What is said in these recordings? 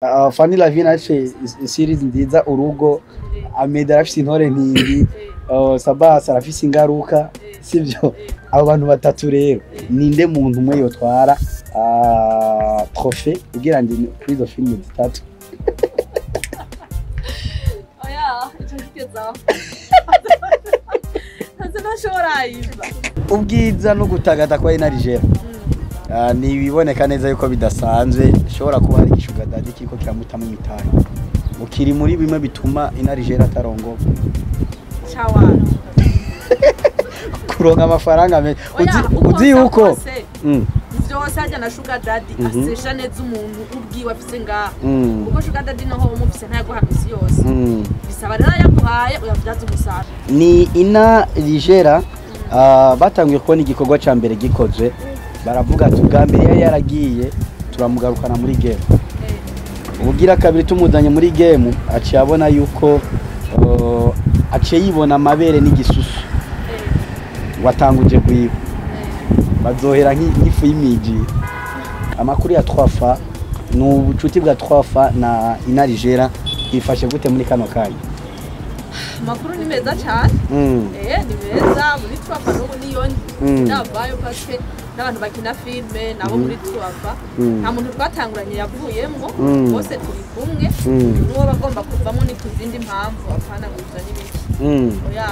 Fanny Lavine afise series nziza Urugo, Ameda arafise Intore Ntindi, Sabas arafise Ingaruka, sivyo? Abo bantu batatu rero, ninde muntu umwe yotwara trophée ugira ndi kuri izo filime zitatu? Oya, ico kigezaho ntazo ntashobora yiva. Ubwiza no gutagata kwa Inarijera ni ibiboneka neza yuko bidasanzwe. Ishobora kuba hari igishuga daddy kiriko kiramutamo imitahe, ukiri muri bimwe bituma Inarijera atarongoka. Cawana. Kuronka amafaranga menshi. Oya, uzi uko uzi yuko kose, vyose harya na sugar daddy asesha neza umuntu ubwiwe afise ngaha, kuko sugar daddy naho umufise ntayaguha misi yose. Bisaba rero yaguhaye uyavyaza umusaruro. Ni Ina Ligera, batangiye kubona igikorwa ca mbere gikozwe, baravuga ati ubwa mbere yari yaragiye, turamugarukana muri game. Ubugira kabiri tumuzanye muri game, aciye abona yuko aciye yibona amabere n'igisusu watanguje gwiwe, bazohera nk'ifu y'imiji. Amakuru ya 3fa ni ubucuti bwa 3fa na Inarijera bifashe gute muri kano kanya? Amakuru ni meza cane. Ni meza muri twafa n'ubu niyo navayo, parce n'abantu bakina filme nabo muri twafa, nta muntu twatanguranye yavuyemwo. Bose turi kumwe. N'uwo bagomba kuvamo ni ku zindi mpamvu, apana gusa n'ibiki. Oya,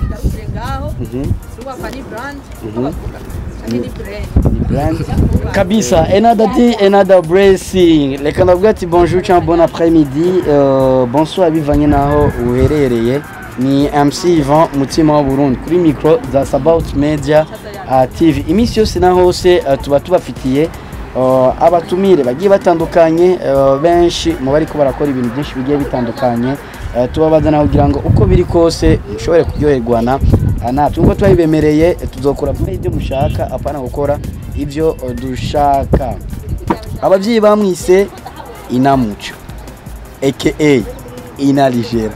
kigarukire ngaho. Twafa ni brand uko bavuga canke ni brand. Ni brand kabisa. Another day, another blessing. Reka ndavuga ati bonjour cyangwa bon après-midi, bonsoir, bivanye naho uherereye. Ni MC Ivan Mutima wa Burundi kuri micro za Sabaut Media TV. Iminsi yose na hose tuba tubafitiye abatumire bagiye batandukanye, benshi mu bariko barakora ibintu byinshi bigiye bitandukanye, tubabazana kugira ngo uko biri kose mushobore kuryoherwana natwe nkuko twabibemereye. Tuzokora ibyo mushaka, apana gukora ibyo dushaka. Ababyeyi bamwise Inamuco, aka Inaligera,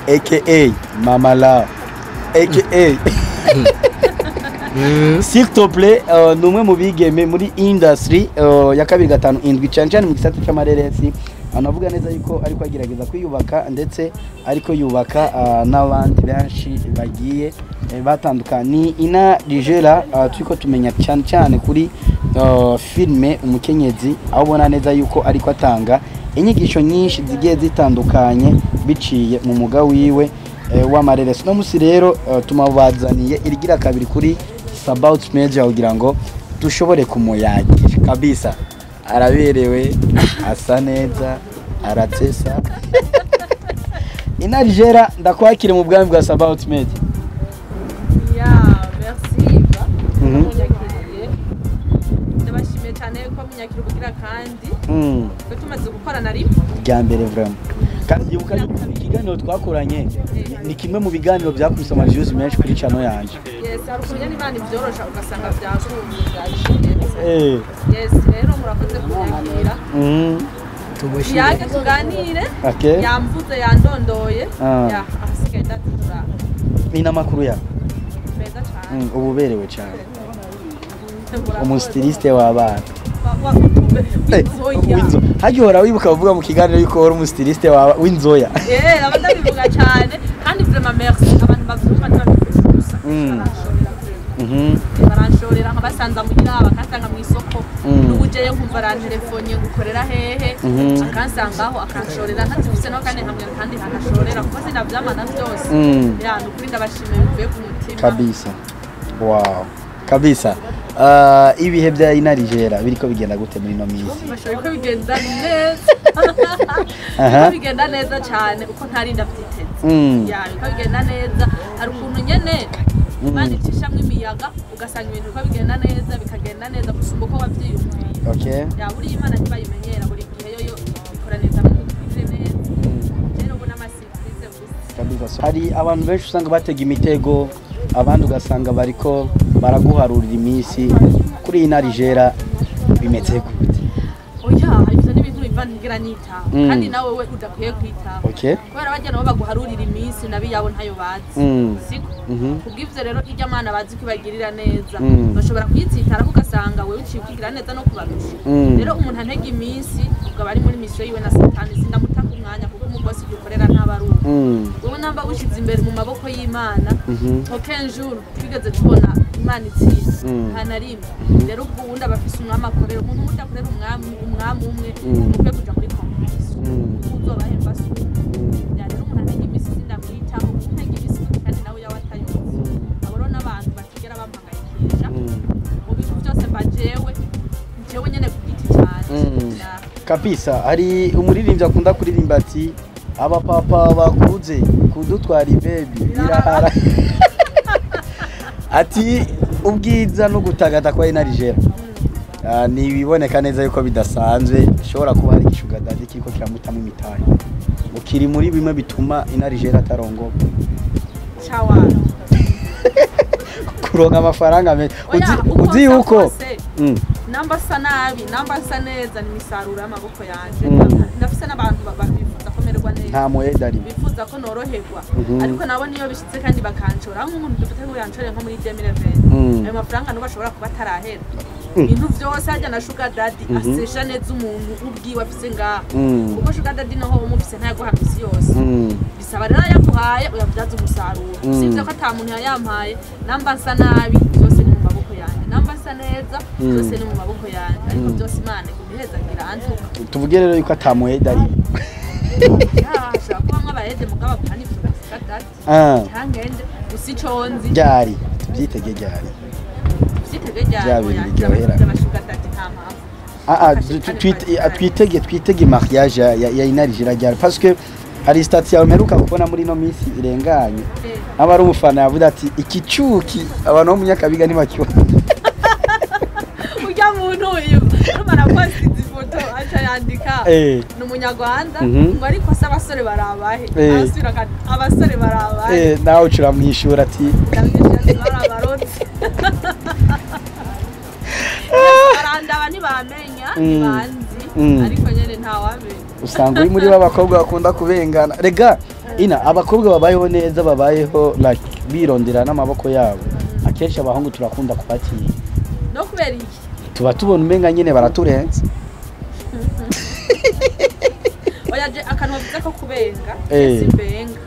aka Mama Love, aka s'il te plaît, ni umwe mu bigeme muri industry ya 257, cyane cyane mu gisata c'amareresi. Anavuga neza yuko ariko agerageza kwiyubaka, ndetse ariko yubaka n'abandi benshi bagiye batandukanye. Ni Ina Ligera, turiko tumenya cyane cyane kuri filme Umukenyezi, aho ubona neza yuko ariko atanga inyigisho nyinshi zigiye zitandukanye biciye mu muga wiwe w'amareresi. No musi rero tumabazaniye irigira kabiri kuri Sabaut Media kugira ngo dushobore kumuyagisha kabisa. Araberewe, asa neza, aratesa. Inarijera, ndakwakire mu bwami bwa Sabaut Media. Ya, merci Iva. Munyakiriye, ndabashimiye cyane ko munyakira ubugira kandi. Twe tumaze gukorana rimwe. Bya mbere vraiment, kandi ibuka yuko ikiganiro twakoranye ni kimwe mu biganiro byakubise ama views menshi kuri channel yanje. Yes, hari ukuntu nyine Imana ibyorosha ugasanga byakunze, byaciye. Yes, rero murakoze kunyakira. Tuyage, tuganire. Yamvuze, yandondoye. Ya, ahasigaye ndatura. Ni n'amakuru ya meza cyane. Ubu uberewe cyane, umu styliste w'abana. W'inzoya. Hajya uhora wibuka uvuga mu kiganiro yuko uri umu styliste w'inzoya. Aba ndabivuga cyane kandi vraiment merci. Abantu bavyumva ntibabivuga gusa. Baranshorera vraiment. Baranshorera nkabasanza muhira, bakansanga mu isoko. N'ubujeyo nkumva arantelefoniye ngo ukorera hehe, akansangaho akanshorera ntazifise naho, kandi nkamwe kandi hanashorera kuko sinavyamana vyose. Ya, ni ukuri ndabashimiye bivuye ku mutima. Kabisa, wow, kabisa. Ibihe bya Inarijera biriko bigenda gute muri ino minsi? Bashoboye ko bigenda neza. Biriko bigenda neza cyane uko ntari ndavyiteze. Ya, biriko bigenda neza. Hari ukuntu nyene Imana icishamwo imiyaga, ugasanga ibintu biriko bigenda neza, bikagenda neza gusumba uko wavyiyumviye. Ya, buriya Imana ntibayimenyera buri gihe, yoyo ikora neza mu neza. Rero ubona ama surprise gusa. Kabisa. Hari abantu benshi usanga batega imitego, abandi ugasanga bariko baraguharurira iminsi. Kuri Inarijera bimeze gute? Oya, ivyo ni ibintu biva Ivan ntigera nitaho kandi nawe we udakwiye kwitaho, kubera bajya nabo baguharurira iminsi nabi yabo ntayo bazi, siko? Kubw'ivyo rero irya mana bazi ko ibagirira neza, bashobora kuyitsitara, ugasanga wewe uciye ukigira neza no kubarusha. Rero umuntu antega iminsi ubwo aba ari muri mission yiwe na Satani. Sindamutaka umwanya, kuko umugosi dukorera ntabaruka. Wowe namba wishize imbere mu maboko y'Imana, aucun jour twigeze tubona Imana itsinda, nta na rimwe. Rero ubwo uwundi aba afise umwami akorera. Umuntu wundi akorera umwami, umwami umwe, mukwiye kuja muri compétition, uzobahemba si umwe. Ya, rero umuntu antega iminsi sindamwitaho, kuko untega iminsi kandi nawe yaba atayuzi. Abo rero n'abantu batigera bampangayikisha mu bintu byose, mba jewe nyene ku giti canje. Ya. Kabisa. Hari umuririmbyi akunda kuririmba ati abapapa bakuze kudutwara ibebi birahara, ati ubwiza no gutagata kwa Inarijera ni ibiboneka neza yuko bidasanzwe. Ishobora kuba hari igishuga daddy kiriko kiramutamo imitahe, ngo kiri muri bimwe bituma Inarijera atarongoka. Cawana. Kuronka amafaranga menshi. Oya, uko uzi nsa yuko kose, namba nsa nabi, namba nsa neza, ni imisaruro y'amaboko yanje. Ndafise n'abantu bifuza ko mererwa neza, nta muheda arimo, bifuza ko noroherwa, ariko nabo niyo bishitse kandi bakanshora, nk'umuntu dufite ngo yanshore nko muri 2020, ayo mafaranga nubu ashobora kuba atarahera. Ibintu vyose harya na sugar daddy asesha neza umuntu ubwiwe afise ngaha, kuko sugar daddy naho umufise ntayaguha misi yose. Bisaba rero yaguhaye uyabyaza umusaruro. Sivyo ko ata muntu yayampaye. Namba nsa nabi, byose ni mu maboko yanjye, namba nsa neza, byose ni mu maboko yanjye, ariko byose Imana igumihezagira antuka. Tuvuge rero yuko ata muheda arimo. Ashobora kubamwo abayede, mugabo apana ivyo ba sugar daddy. Cyangende gusa ico nzi. Ryari tubyitege? Ryari? Vyitege. Bya bintu biryohera. Ryari sugar daddy, nta mpamvu. Twitege mariage ya Inarijera ryari? Parce que hari statut yawe mperuka kubona muri ino minsi irenganye, aba ari umufana yavuze ati iki cuki abantu bo mu Nyakabiga ntibakibona. Urya muntu uyu numara kwasiza ifoto aca yandika, ni umunyarwanda, ngo ariko se abasore barabahe? Arasubira abasore barabahe? Nawe ucura mwishura ati ndamwishyura ati barabarotse, barandaba ntibamenya, ntibanzi, ariko nyene ntawamenya. Usanga uri muri ba bakobwa bakunda kubengana. Rega ina abakobwa babayeho neza, babayeho like birondera n'amaboko yabo, akenshi abahungu turakunda kubatinya. No kubera iki? Tuba tubona umenga nyine baraturenze. Oya, je akantu bavuze ko kubenga, si mbenga.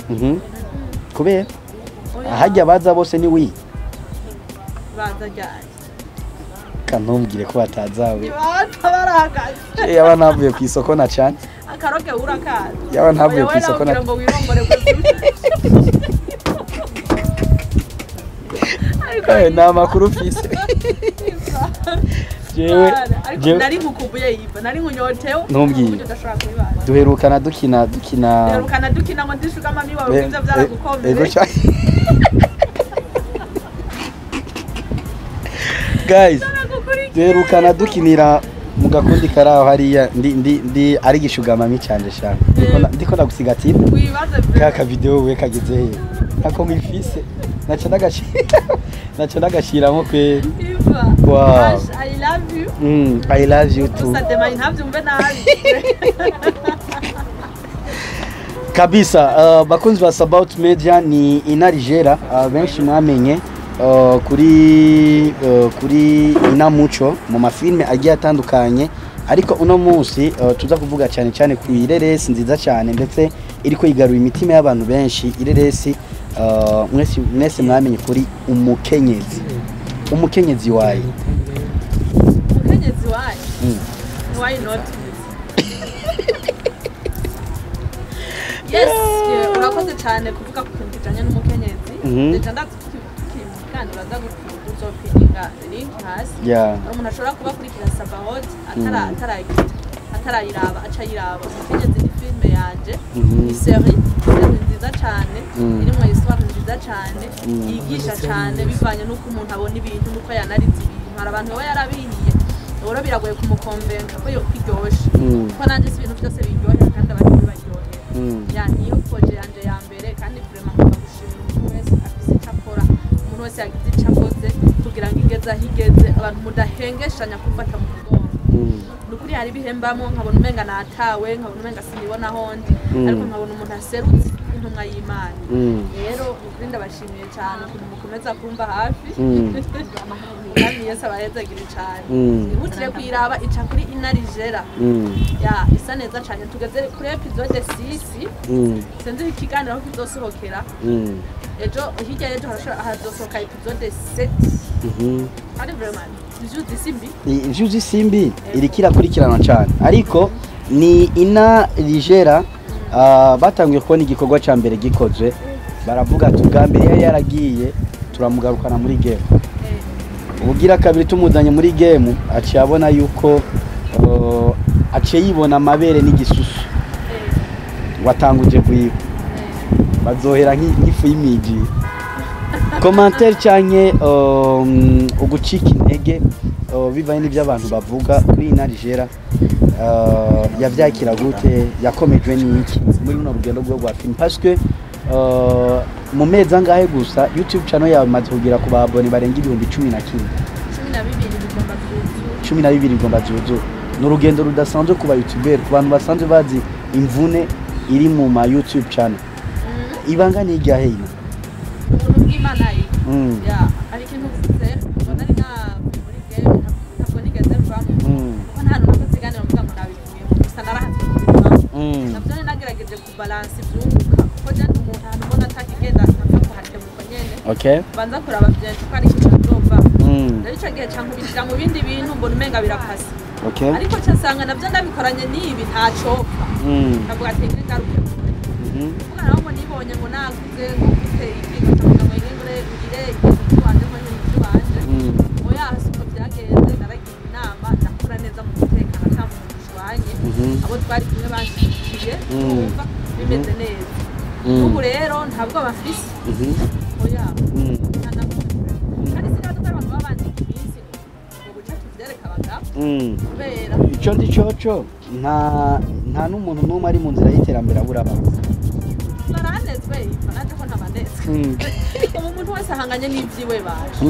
Kubera Oya. Hajya baza bose ni wi Baza ryari? Kantumbwire ko batazawe. Ntibata barahagaze. Yaba navuye ku isoko na cane. Akaroge urakazi. Yaba ntavuye ku isoko na ngo wirongore. Ariko Nta makuru mfise jewe. Ariko Jewe nari nkukumbuye yiva, nari nkunyotewe. Ntumbwire. Uburyo udashobora kubibaza. Duherukana dukina. Duherukana dukina ngo ndishuka mami wawe, ivyo byaragukomeye. Ego guys, duherukana dukinira mu gakundi karaho hariya, ndi ari gishuga mami canje sha. Ndiko ndagusigatira. Wibaze. Ka ka video we kageze he? Ntako mwifise, naca ndagashiramo kweri. Iva. Wow. Ash, I love you. I love you too. Gusa demain ntabyumve nabi. Kabisa. Bakunzi ba Sabaut Media, ni Inarijera, benshi mwamenye kuri Inamuco mu mafilme agiye atandukanye, ariko uno munsi tuza kuvuga cyane cyane ku ireresi nziza cyane, ndetse iriko igarura imitima y'abantu benshi, ireresi mwese mwamenye kuri umukenyezi waye. Umukenyezi wayo. Why not? Yes, yeah, urakoze cyane kuvuga ku kintu kijanye n'umukenyezi. Deja ndazi tukiri mu kiganiro uraza uzopininga link hasi. Hari umuntu ashobora kuba akurikira Sabaot atarayiraba, aca ayiraba. Umukenyezi ni filme yanje, ni série nziza cyane, irimwo histoire nziza cyane, yigisha cyane bivanye n'uko umuntu abona ibintu n'uko yanarize ibintu. Hari abantu baba yarabihiye, rero biragoye kumukonvenka ko yo kwiryoshe, kuko nanjye si ibintu byose biryohera kandi abantu bibaryohera. Ya, niyo projet yanje ya mbere, kandi vraiment ngomba gushimira umuntu wese afise icyo akora, umuntu wese yagize icyo akoze kugira ngo igeze aho igeze, abantu mudahengeshanya kumfata mu mugongo. Nukuri hari bihembamo, nkabona umenga natawe, nkabona umenga sinibona hondi, ariko nkabona umuntu aserutse intumwa y'Imana. Rero nukuri ndabashimiye cyane ukuntu mukomeza kumva hafi. Umwami Yesu abahezagire cyane. Ihutire kuyiraba, ica kuri Inarijera. Ya, isa neza cyane, tugeze kuri episode 6. Sinzi ikiganiro aho kizosohokera. Ejo hirya y'ejo hazosohoka episode 7. Kandi vraiment views simbi. Views simbi, iriko irakurikiranwa cyane, ariko ni Inarijera. Batangiye kubona igikorwa ca mbere gikozwe, baravuga ati ubwa mbere yari yaragiye, turamugarukana muri game. Ubugira kabiri tumuzanye muri game, aciye abona yuko aciye yibona amabere n'igisusu. Watanguje kuyiba bazohera nk'ifu y'imiji. Commentaire canke ugucika intege bivanye n'ivyo abantu bavuga kuri Inarijera, yavyakira gute? Yakomejwe n'iki muri runo rugendo rwe rwa film? Parce que mu mezi angahe gusa YouTube channel yawe imaze kugera ku ba abonnés barenga 11,000. 12 bigomba byuzuye. 12 bigomba byuzuye. Ni urugendo rudasanzwe ku ba YouTuber, ku bantu basanzwe bazi imvune iri mu ma YouTube channel. Ibanga ni iryahe ino? Ubuntu bw'Imana ye. Ya, hari ikintu uvuze ngo nari na muri game, ntabwo nigeze mvamo, kuko nta hantu nakoze ikiganiro mvuga ngo nabivuyemo, gusa narahatswe kubivamo. Nabyo nari nagerageje kubalansa ivyunguka, kuko je ndi umuntu ahantu mbona atakigenda ntapfa kuhakemuka nyene. Banza kuraba vyinshi ko ari ikintu nzovamo. Rero ico gihe cankubitira mu bindi bintu, mbona umenga birapasa, ariko ca nsanga navyo ndabikoranye n'ibi ntacopfa. Ndavuga ati nge ngaruke kure, kuvuga naho ngo nibonye ngo nakuze, ngo mfite iki, ngo ngo ngure ngire ibintu by'iwanje, ngo ibintu by'iwanje. Oya, siko byagenze. Naragiye inama, ndakora neza mu mutekano, ata muntu dushwanye. Abo twari kumwe banshyigikiye, numva bimeze neza. Ubu rero ntabwo bafise. Oya, nta na bumwe. Kandi sinabaza ko ari abantu baba bandika iminsi ngo guca tuvyereka abagabo, kubera Ico ndi coco, nta n'umuntu n'umwe ari mu nzira y'iterambere abura abantu. Baranezwe iva naje ko ntabanezwe. Ubu umuntu wese ahanganye n'ivyiwe baje.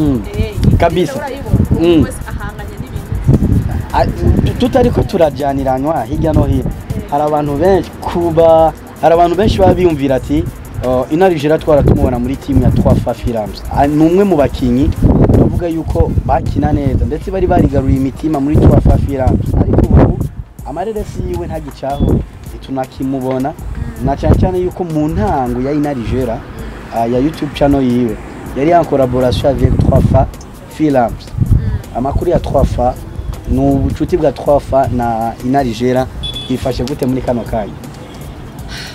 Kabisa. Urayibona, umuntu wese ahanganye n'ibintu. Tutariko turajaniranwa hirya no hino, hari abantu benshi kuba hari abantu benshi baba biyumvira ati Inarijera twara tumubona muri team ya 3 Fa Films. Ni umwe mu bakinyi bavuga yuko bakina neza, ndetse bari barigaruye imitima muri 3 Fa Films, ariko ubu amareresi yiwe ntagicaho, tunakimubona, na cyane cyane yuko mu ntango ya Inarijera ya YouTube channel yiwe yari en collaboration avec 3 Fa Films. Amakuru ya 3 Fa, ni ubucuti bwa 3 Fa na Inarijera ifashe gute muri kano kanya?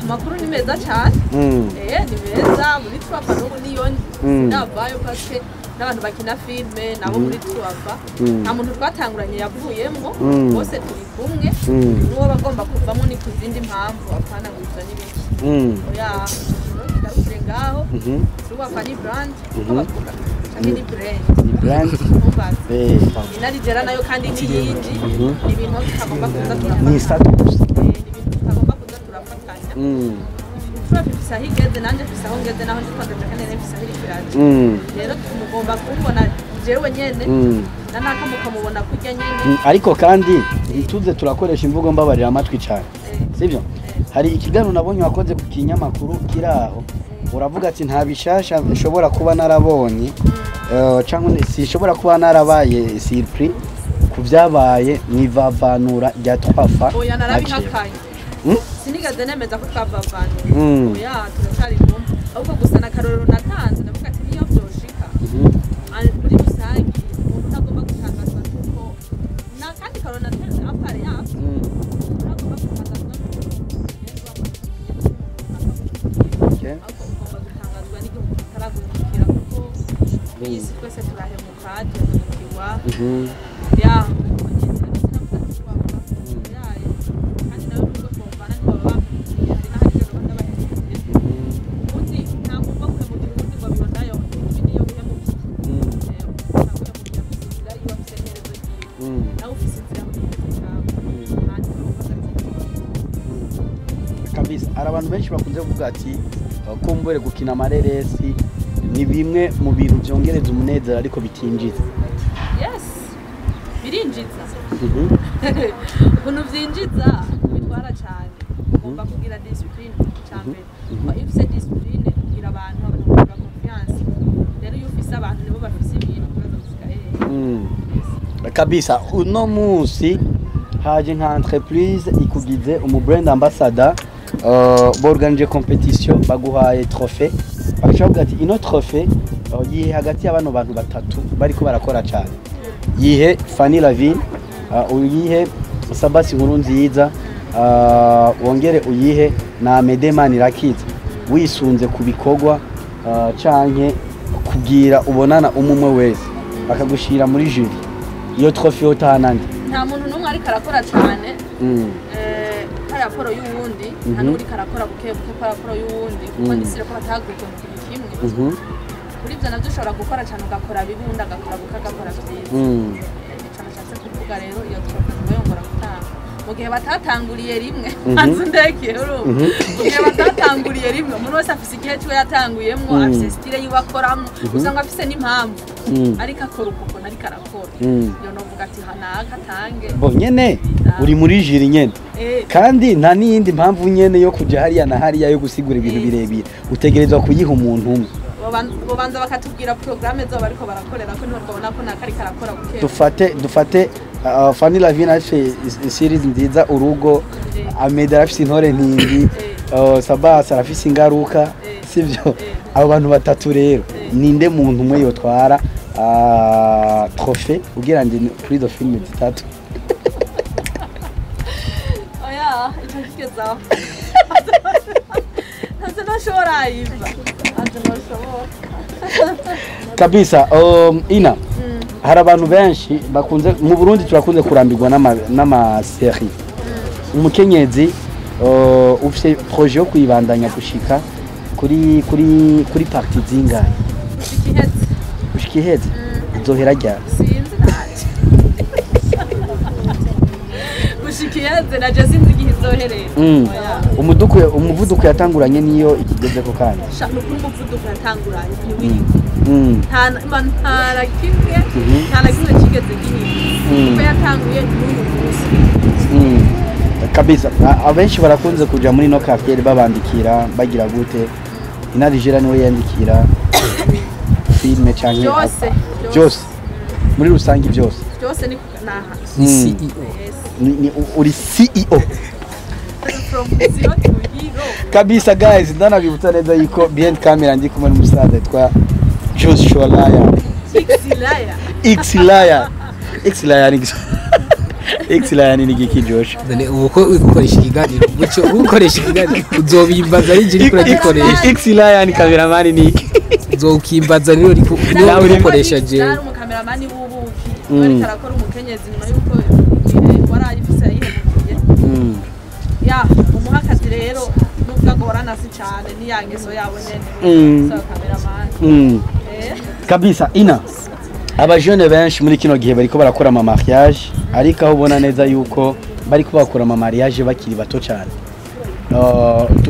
Amakuru ni meza cyane. Ni meza muri Twapa, n'ubu niyo navayo, parce n'abantu bakina filme nabo muri Twapa, nta muntu twatanguranye yavuyemwo. Bose turi kumwe. N'uwo bagomba kuvamo ni ku zindi mpamvu, apana ngo ibyo n'ibiki. Oya, kigarukire ngaho. Twapa ni brand, uko bavuga, canke ni brand. Ni brand. Ntumbaze. Inarijera nayo kandi n'iyindi, ni ibintu tutagomba kuza turafatanya. Ni status. Ni ibintu tutagomba kuza turafatanya. Tuba mfise aho igeze, nanjye mfise aho ngeze, naho ndiko ndaja, kandi mfise aho iriko iraja. Rero mugomba kumbona jewe nyene, na naka mukamubona kurya nyene. Ariko kandi ntituze turakoresha imvugo mbabarira amatwi cyane, sibyo? Hari ikiganiro nabonye wakoze ku kinyamakuru kiri aho, uravuga ati nta bishasha nshobora kuba narabonye, cyangwa sinshobora kuba narabaye surpris ku byabaye mu ivavanura rya Twafa. Oya, narabihakanye. Sinigeze nemeza ko twavavanuye. Oya, turacyari kumwe, ahubwo gusa na karorero natanze, ndavuga ati niyo vyoshika, muri rusange umuntu ntagomba gutangazwa nuko, na kandi karorero natanze à part yavyo, ntagomba gutangazwa nuko mugenzi wawe ahubwo ugomba gutangazwa n'igihe umuntu ataraguhemukira, kuko iyi si twese turahemuka, turahemukirwa. Ya, ariko nyine sinavuze ati wapfa yaye, kandi nawe nubwo twumvana ntibaba bamuhemukiye, hari n'ahandi rero batabahemukiye. Ubundi nta muntu wo guhemukira ubundi ngo abibonayo ibi niyo uhemukiye. Ntaguhemukira afise inzira yiwe, afise n'iherezo ryiwe. Nawe ufise inzira n'iherezo ryawe, hanyuma uvuga ati Kabisa, hari abantu benshi bakunze kuvuga ati kumbure gukina amareresi ni bimwe mu bintu byongereza umunezero ariko bitinjiza. Yes, biri. Birinjiza. Ukuntu vyinjiza bitwara cyane, ugomba kugira discipline cyambere. Iyo ufise discipline ugira abantu bagira confiance. Rero iyo ufise abantu nibo bafise ibintu bibaza gushika hehe. Kabisa, uno munsi haje nka entreprise ikugize umu brand ambassador, borganije competition, baguhaye trophée, bagaca bavuga ati ino trophée yihe hagati y'abano bantu batatu bariko barakora cyane, yihe Fanny Lavine, uyihe Sabasi Nkuru Nziza, wongere uyihe na Amede Manirakiza, wisunze ku bikorwa canke kubwira ubonana umwe wese bakagushira muri jury, iyo trophée utahana nde? Nta muntu n'umwe ariko arakora cyane par rapport y'uwundi, nta n'uriko arakora buke buke par rapport y'uwundi, kuko ndisire ko batahaguruka mu kintu kimwe. Kuri ibyo nabyo ushobora gukora cyane ugakora bibi, uwundi agakora buke agakora byiza. Nico nashatse kuvuga. Rero iyo trophée ntuba yongora gutanga mu gihe batatanguriye rimwe. Hanze ndekeye, urumva, mu gihe batatanguriye rimwe, umuntu wese afise igihe ciwe yatanguyemwo, afise style yiwe akoramwo, usanga afise n'impamvu ariko akora uko ukuntu ariko arakora. Iyo novuga ati hanaka atange. Bo nyene uri muri jury nyene, kandi nta n'iyindi mpamvu nyene yo kuja hariya na hariya yo gusigura ibintu birebire, utegerezwa kuyiha umuntu umwe. Bobanza bakatubwira programme zabo bariko barakorera ko, niho twabona ko naka ariko arakora buke. Dufate Fanny Lavine afise series nziza Urugo, Ameda arafise Intore Ntindi, Sabas arafise Ingaruka, sivyo? Abo bantu batatu rero, ninde muntu umwe yotwara trophée ugira ndi kuri izo filime zitatu? Oya, ico kigezaho ntavyo noshobora, iva ntavyo noshobora. Kabisa. Ina hari abantu benshi bakunze, mu Burundi turakunze kurambirwa n'ama série. Umukenyezi ufise projet yo kuyibandanya gushika kuri partie zingahe? Gushika iheze. Gushika iheze? Izohera ryari? Sinzi nanje. Gushika iheze, naje sinzi igihe izoherera. Oya. Umuduko, umuvuduko yatanguranye niyo ikigezeko kandi? Sha, ni ukuri umuvuduko yatanguranye ntiwiriwe. Nta nta na kimwe, nta na kimwe kigeze gihinduka. Kuko yatanguye n'uyu munsi. Kabisa. Abenshi barakunze kuja muri no quartier babandikira bagira gute, Inarijera niwe yandikira filme canke? Byose. Byose muri rusange, byose. Byose ni naha. Ni CEO. Yes. Ni uri CEO. From zero to hero. Kabisa guys, ndanabibutsa neza yuko behind camera ndi kumwe n'umusaza yitwa Joshua Laya. Xilaya. X Laya, X Laya ni X Laya ni igiki, Josh? None ubu ko uri gukoresha ikiganiro mucyo, ukoresha ikiganiro uzobimbaza ari njye uriko uragikoresha. X Laya ni cameraman, ni iki? Uzokimbaza niyo uriko niyo Nawe uri gukoresha jewe. Yari umukameramani w'ubuki, ariko arakora umukenyezi nyuma y'uko igihe warayifise yayihemukiye. Ya umuha akazi rero, nubwo agorana si cyane, ni ya ngeso yabo nyene. So kameramani. Kabisa. Ina, abajene benshi muri kino gihe bariko barakora ama mariage, ariko aho ubona neza yuko bariko bakora ama mariage bakiri bato cyane.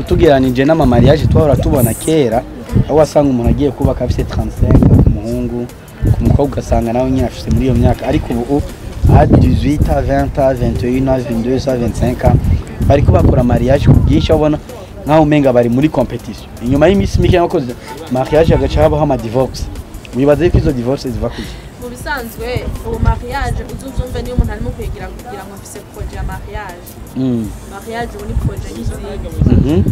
Tugeranije n'ama mariage twahora tubona kera, aho wasanga umuntu agiye kubaka afise 35 ku muhungu, ku mukobwa ugasanga nawe nyine afise muri iyo myaka, ariko ubu à 18, 20, 21, 22, 25 bariko bakora mariage ku bwinshi, aho ubona nkaho umenga bari muri competition. Inyuma y'iminsi mike yakoze mariage hagaca habaho ama divorce. Wibaza yuko izo divorce ziva kuki? Mu bisanzwe ubu mariage uzuzumve niyo umuntu arimo kwigira kugira ngo mfise projet ya mariage. Mariage ubu ni projet nk'izindi.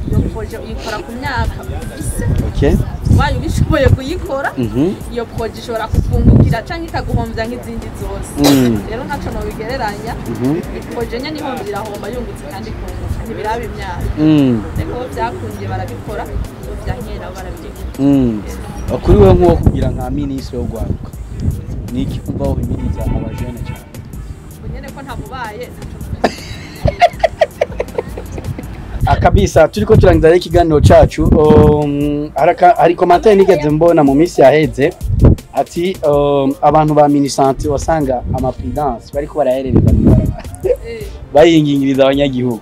Iyo projet uyikora ku myaka ufise. Wayo ubishoboye kuyikora, iyo projet ishobora kukungukira canke ikaguhombya nk'izindi zose. Rero ntaco nobigereranya. Projet nyene ihomvya irahomba, yungutse kandi ikunguka, ntibiraba imyaka. Ariko bo vyakundiye barabikora, bo vyankiye nabo barabireka. Kuri wewe nk'uwo kugira nka minisitiri wo rwaruka, ni iki umva wohimiriza abajene cyane? Ubu nyene ko ntamubaye, ntaco nomenya. Kabisa, turiko turangiza rero ikiganiro cacu. Hari commentaire nigeze mbona mu minsi yaheze ati abantu ba Minisante wasanga ama prudence bariko baraherereza mw'ibarabara, bayingingiriza abanyagihugu,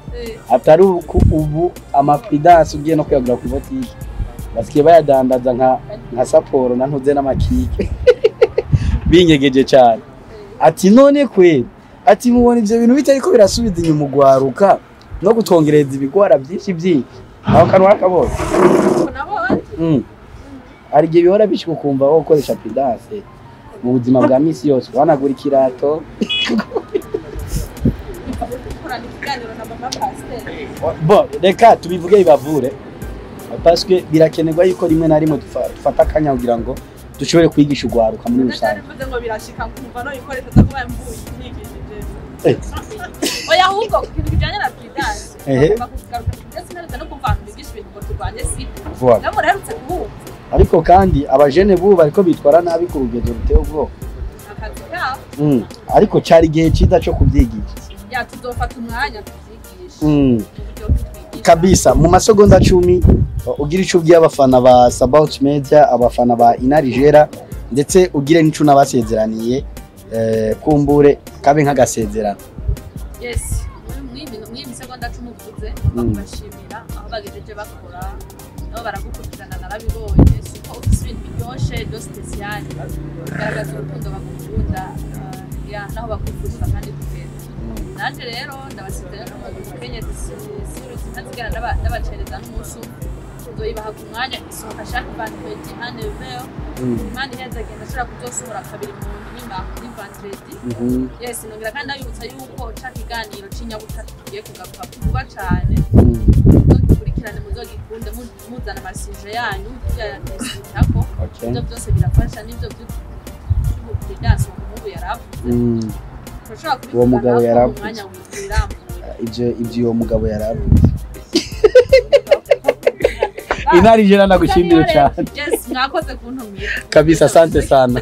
atari uku ubu ama prudence ugiye no kuyagura ku botike basikiye bayadandaza nka saporo na ntuze n'amakike binyegeje cyane. Ati none kweli, ati mubona ivyo bintu bitariko birasubiza inyuma ugwaruka no kutwongereza ibigwara byinshi byinshi. Aho kantu wakabonye? Nabonye. Hari igihe bihora bishika ukumva wo gukoresha Prudence mu buzima bwa misi yose, wanagura ikirato. Gukorana ikiganiro na mama pasiteri. Bon, reka tubivuge bibavure, parce que birakenerwa yuko rimwe na rimwe dufata akanya kugira ngo dushobore kwigisha ugwaruka muri rusange. Ndabivuze ngo birashika nkumva no ikoresha ndakubaye mvuye nigishije. Oya, ahubwo ku kintu kijanye na Prudence bagomba kugaruka, ndetse mperutse no kumva abantu bigisha ibintu ngo turwanye sida. Voilà. Namwe muraherutse kuwumva. Ariko kandi abajene bubu bariko bitwara nabi ku rugendo ruteye ubwoba. Akazi kabo. Ariko cari igihe ciza co kubyigisha. Ya, tuzofata umwanya tuvyigishe mu buryo twigisha. Kabisa, mu masegonda 10 ugira ico ubwiye abafana ba Sabaut Media, abafana ba Inarijera, ndetse ugire n'ico nabasezeraniye, kumbure kabe nk'agasezerano. Yes, mw'iyi misegonda 10 uvuze, ngomba kubashimira aho bagejeje bakora, nabo baragukurikirana, narabibonye. Si uko ufise ibintu biryoshe byo spécial bigaragaza urukundo bagukunda, ya naho bakwifuza kandi kugenda. Nanje rero ndabasezerera ko umukenyezi siruzi ntazigera ndabacereza n'umunsi umwe. Nzoyibaha ku mwanya, isohoka chaque vendredi à 9h. Imana iheze agenda ashobora kuzosohora kabiri mu ndwi kuri vendredi. Yes, nongera kandi ndabibutsa yuko ca kiganiro c'inyabutatu tugiye kugaruka vuba cane. Muzogikurikirane, muzogikunde, muzana ama sujets yanyu tuyadiscutako. Ivyo byose birafasha, n'ivyo vy'ubuprudence uwo muhungu yaravuze, turashobora Uwo mugabo kubivuganaho mu yaravuze. mwanya wirambuye. Ivyo uwo mugabo yaravuze. Inarijera, nagushimire cyane. Yes, mwakoze kuntumira. Kabisa, asante sana.